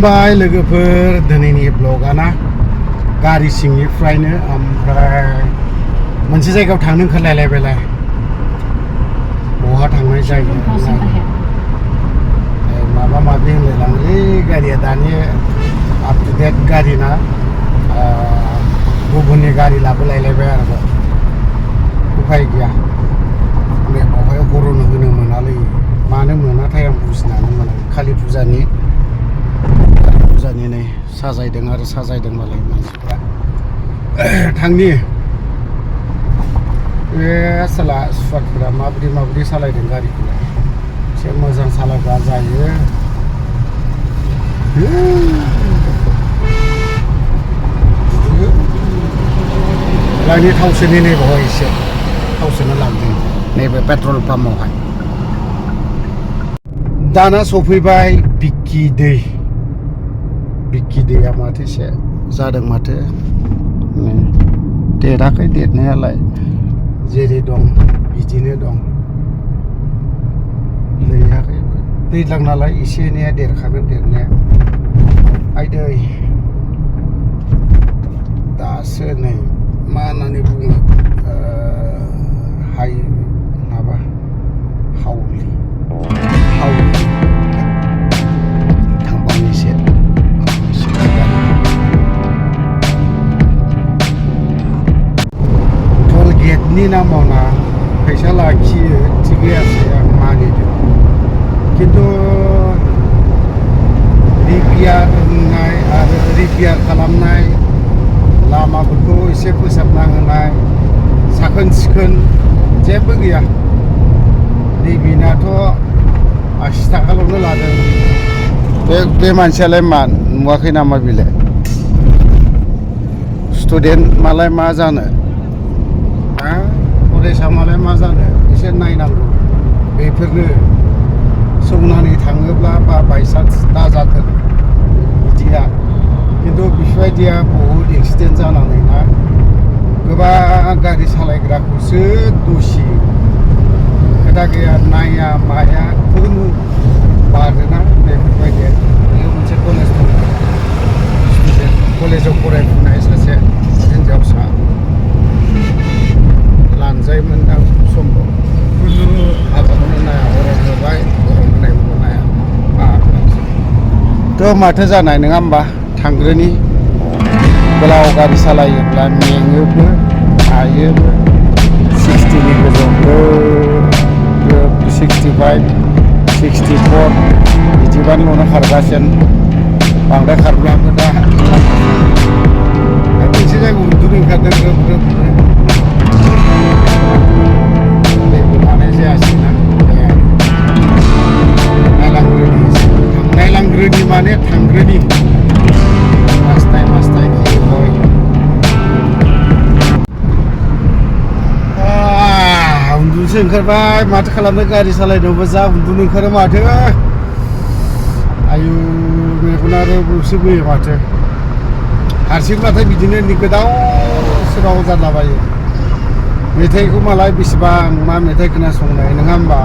बाय लोगोफोर दिनैनि ब्लगाना गारि सिंनिफ्रायनो ओमफ्राय मोनसे जायगायाव थांनो ओंखारलायलायबायलाय बहा थांनाय जायो माबा माबि होनलायलाङोलै गारिया दानि आप टु डेट गारि ना गुबुननि गारि लाबोलायलायबाय आरो उफाय गैया बे बावहाय हर'नो होनो मोनालै मानो मोनाथाय आं बुजिनानै मोना कालि फुजानि नै साजायदों आरो साजायदों मालाय मानसिफ्रा थांनि बे साला सुवादफोरा माबायदि सालायदों गारिखौलाय एसे मोजां सालायबा जायो लायनि थाव सोनि नैबावहाय एसे थाव सोनो लांदों नैबे पेट्रल पाम्पआवहाय दाना सफैबाय बिक्कि दैया माथो एसे जादों माथो देराखै देरनायालाय जेरै दं बिदिनो दं दैयाखै दैज्लां नालाय एसे एनैया देरखागोन देरनाया आयदै दासो नै मा होननानै बुङो हावलि थांबाय एसे टल गेटनि नामाव ना फैसा लाखियो थिगै आसे आं मानिदों खिन्थु रिपेयार खालामनाय लामाफोरखौ एसे फोसाबना होनाय साखोन सिखोन जेबो गैया नैबेनाथ' 80 थाखाल'नो लादों बे मानसियालाय मा नुवाखै नामा बेलाय स्टुडेन्ट मालाय मा जानो फरायसा मालाय मा जानो एसे नायनांगौ बेफोरनो सौनानै थाङोब्ला बा बायसान्स दाजाथों बिदिया खिन्थु बेफोरबायदिया बहुद एक्सिडेन्ट जानानै ना गोबां गारि सालायग्राखौसो दसि खोथा गैया नाया माया खुनु बारोना बेफोरबायदि बेयो मोनसे कलेज दं स्टुडेन्ट कलेजाव फरायफुनाय सासे हिन्जावसा लानजायमोनदां सम्भब खुनु हाबाखौनो नाया अरन होबाय अरन होनायखौबो नाया थ' माथो जानाय नङा होमबा थांग्रोनि गोलाव गारि सालायोब्ला मेङोबो हायोबो 60नि गोजौ 65 64 बिदिबानोल' खारगासिनो बांद्राय खारब्लाबो दा मोनसे जायगायाव उन्दुनो ओंखारदों ग्रोब जेबो लानाय जायासैना नायलांग्रोनि माने थांग्रोनि मासथाय खेबय उन्दुनोसो ओंखारबाय माथो खालामनो गारि सालायनोबो जा उन्दुनो ओंखारो माथो आयु मेगनारो बोसो बोयो माथो हारसिंब्लाथाय बिदिनो गोदाव सोराव जालाबायो मेथाइखौ मालाय बेसेबां मा मेथाइ खोनासंनाय नङा होमबा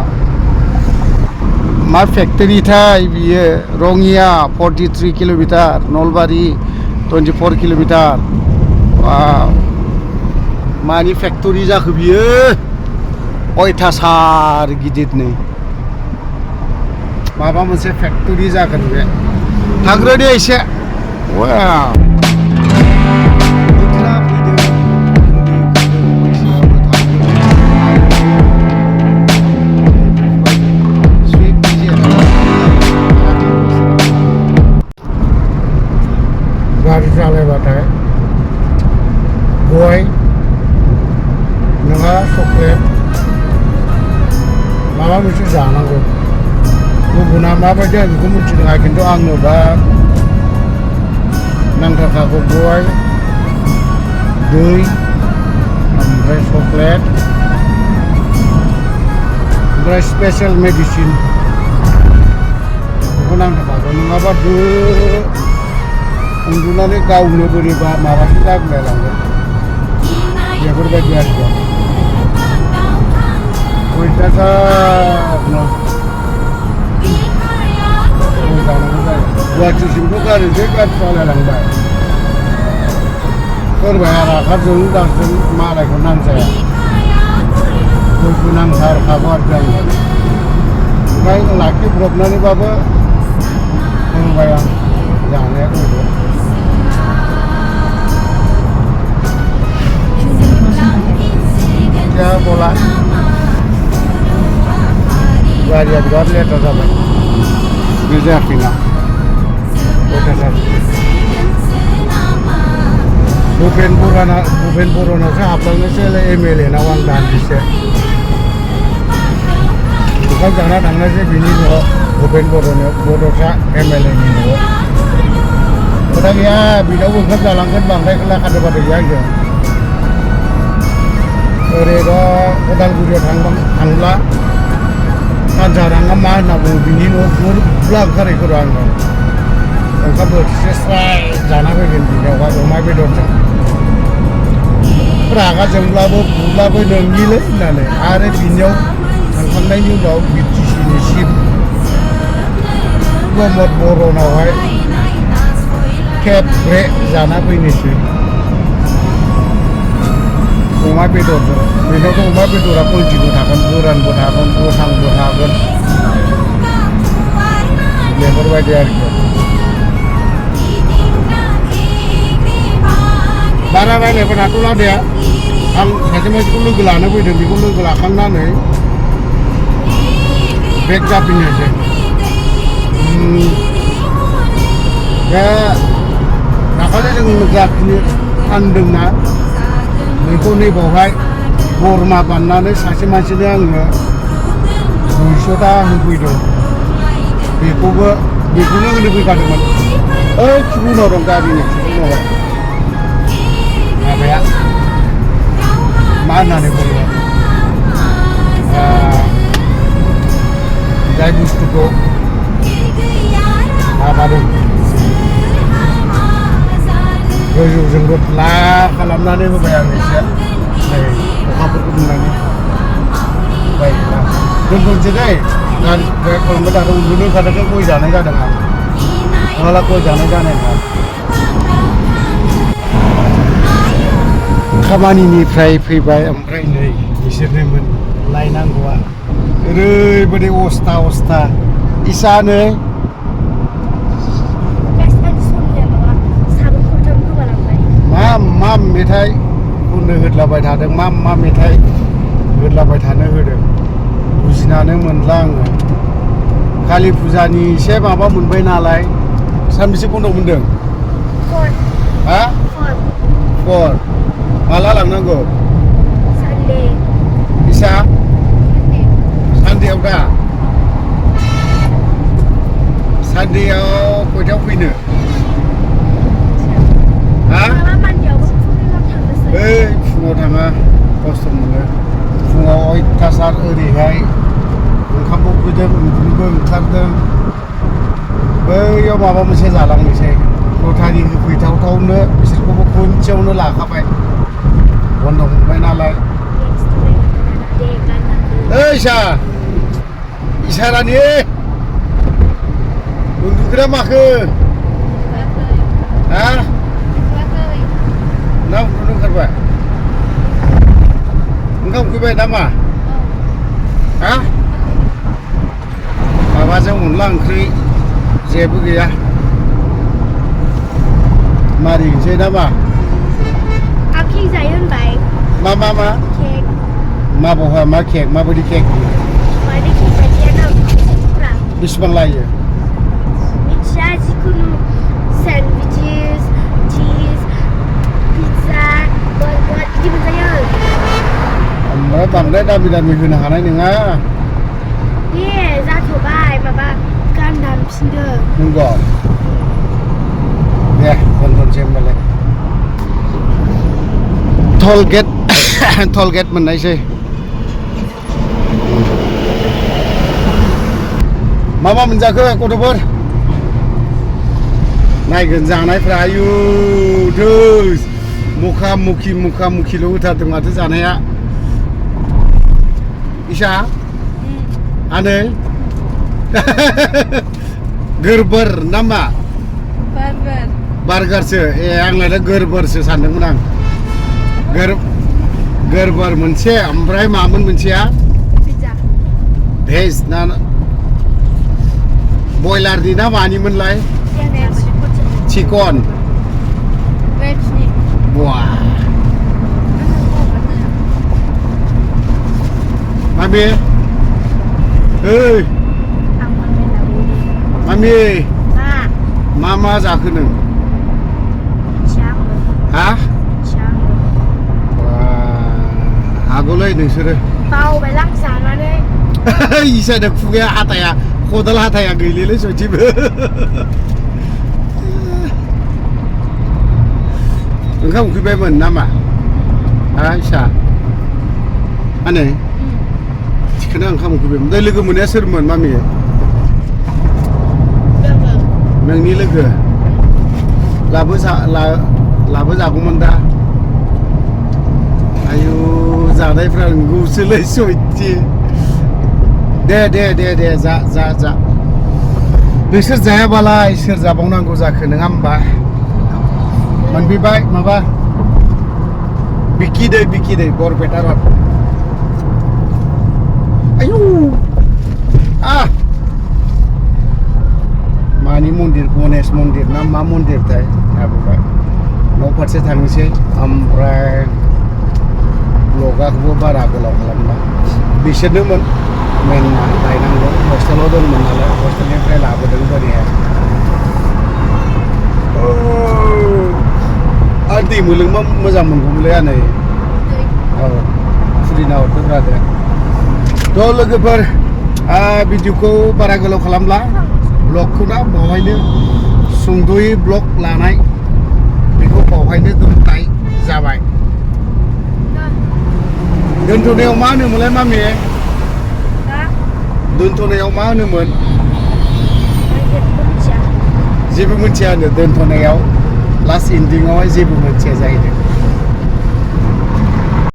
मा फेक्टरिथाय बियो रङिया 43 किल'मिटार नलबारि 24 किल'मिटार मानि फेक्टरि जाखो बियो अयथासार गिदिरनो माबा मोनसे फेक्टरि जागोन बे थांग्रोदो एसे गारि सालायबाथाय गय नङा चक्लेट माबा मोनसे जानांगौ गुबुना माबायदि आं बेखौ मिथिदों खिन्थु आंनोबा नांथारखागौ गय दै ओमफ्राय चक्लेट ओमफ्राय स्पेसियेल मेडिसिन बेखौ नांथारखागौ नङाबा उन्दुनानै गावनो बोरैबा माबासो जागुलायलांगोन बेफोरबायदि आरोखि अयथासारनो जानांगौ जायो गुवाहाटिसिमथ' गारिजों गारि सालायलांबाय सोरबाया रागा जों दाजों मालायखौ नांजाया गयखौ नांथारखागौ आरोखि आङो ओमफ्राय लाखिब्रबनानैबाबो होबाय आं जानाया गयखौ क्या बोला गारिया बिराद लेथ्रा जाबाय बे जायाखैना भुपेन बर'नावसो हाबलांनोसै MLA नाव आं दान्दिसे ओंखाम जाना थांनोसै बिनि न'आव भुपेन बड'सा MLA नि न'आव खोथा गैया बिनावबो ओंखाम जालांगोन बांद्राय खादो बादो गैया आंजों ओरैनो उदालगुरियाव थांब्ला सानजा राङा मा होनना बुङो बिनि न'आव गुरब्ला ओंखारहैगोन आङो ओंखाम बोथिसे स्राय जाना फैगोन बिनियावहाय अमा बेदरजों रागा जोंब्लाबो बुब्लाबो नोंनिलै होननानै आरो बिनियाव थांखांनायनि उनाव BTC नि चिफ प्रमद बर'नावहाय खेबब्रे जाना फैनोसै अमा बेदरजों बेनावथ' अमा बेदरा कुवालिटिबो थागोन गोरानबो थागोन गोथांबो थागोन बेफोरबायदि आरोखि बारा रायज्लायबाय थाथ'ला दे आं सासे मानसिखौ लोगो लानो फैदों बेखौ लोगो लाखांनानै बेक जाफिननोसै दा दाखालि जों जाखिनि फानदोंना बेखौ नैबावहाय बोरमा बाननानै सासे मानसिनो आङो 200 ता होफैदों बेखौनो होनो फैखादोंमोन ओइ थिबुनाव दं गारिनि थिबुनावहाय माबाया मा होननानै बुङो जाय बुस्थुखौ माबादों गोजौजों रोख्ला खालामनानै होबाय आं एसे अखाफोरखौ नुनानै होबाय दोनथ'नोसै दै गारि खालामबाय थादों उन्दुनो ओंखारदों गय जानाय जादों आं नङाब्ला गय जानाय जानाय नङा खामानिनिफ्राय फैबाय ओमफ्राय नै बिसोरनोमोन लायनांगौआ ओरैबायदि अवस्था इसा नै मा मेथाइ खननो होदलाबाय थादों मा मेथाइ होदलाबाय थानो होदों बुजिनानै मोनला आङो कालि फुजानि एसे माबा मोनबाय नालाय सानबेसे बन्द' मोनदों हा 4 माला लांनांगौ सानदे इसा सानदेआव दा सानदेआव खयथायाव फैनो हा ओइ फुङाव थाङा खस्थ' मोनो फुङाव अयथासार ओरैहाय ओंखामबो उखैदों उन्दुनोबो ओंखारदों बैयाव माबा मोनसे जालांनोसै लटारि होफैथावथावनो बिसोरखौबो खनसेयावनो लाखाबाय बन्द' मोनबाय नालाय ओइ इसारानि उन्दुग्रा माखो हा ना उन्दुनो ओंखारबाय ओंखाम उखैबाय ना मा हा माबाजों अनला ओंख्रि जेबो गैया मारि होनसै ना मा आं केक जायो होनबाय मा केक मा बहा मा केक माबायदि केक माबायदि केक जायो बेसेबां लायो मिथिया जिखुनु सेन्डविचेस चिज पिज्जा बार्गार बिदि मोनजायो ओमफ्राय बांद्राय दामि होनो हानाय नङा दे जाथ'बाय माबा गान दामफिनदो नंगौ दे दोनथ'नोसै होनबालाय टल गेट मोननायसै मा मोनजाखो गथ'फोर नायगोन जानायफ्रा आयु धोस मुखा मुखिल' होथारदों माथो जानाया इसा आनै गोरबोर ना मा बार्गारसो ए आंलाय दा गोरबारसो सानदोंमोन आं गोरबार मोनसे ओमफ्राय मामोन मोनसेया भेज ना बयलारनि ना मानिमोनलाय chicken wah mami hei mami mama जाखो नों हा हागौलै नोंसोरो बावबाय लांजानानै इसोर खुगाया हाथाया खदाल हाथाया गैलेलै सयथिबो ओंखाम उखैबायमोन नामा हा इसा आनै थिखोना ओंखाम उखैबायमोन दै लोगो मोननाया सोरमोन मामि नोंनि लोगो लाबोजागौमोन दा आयु जानायफ्रा नंगौसोलै सयथि दे जा नोंसोर जायाबालाय सोर जाबावनांगौ जाखो नङा होमबा मोनफैबाय माबा बिखि दै बरपेटा रड आयु मानि मन्दिर गणेश मन्दिर ना मा मन्दिरथाय हाबोबाय न' फारसे थांनोसै ओमफ्राय ब्लगाखौबो बारा गोलाव खालामला बिसोरनोमोन मेन लायनांगौ हस्टेलाव दंमोन नालाय हस्टेलनिफ्राय लाबोदों बोरैहाय आरो दै मोलोंबा मोजां मोनगौमोनलै आनै औ खुलिना हरदोंब्रा दे थ' लोगोफोर भिडिअखौ बारा गोलाव खालामला ब्लगखौ दा बावहायनो सुंद'यै ब्लग लानाय बेखौ बावहायनो दोननाय जाबाय दोनथ'नायाव मा होनोमोनलाय मामि दोनथ'नायाव मा होनोमोन जेबो मिथिया होनो दोनथ'नायाव लास्ट एन्डिंआवहाय जेबो मिथिया जाहैदों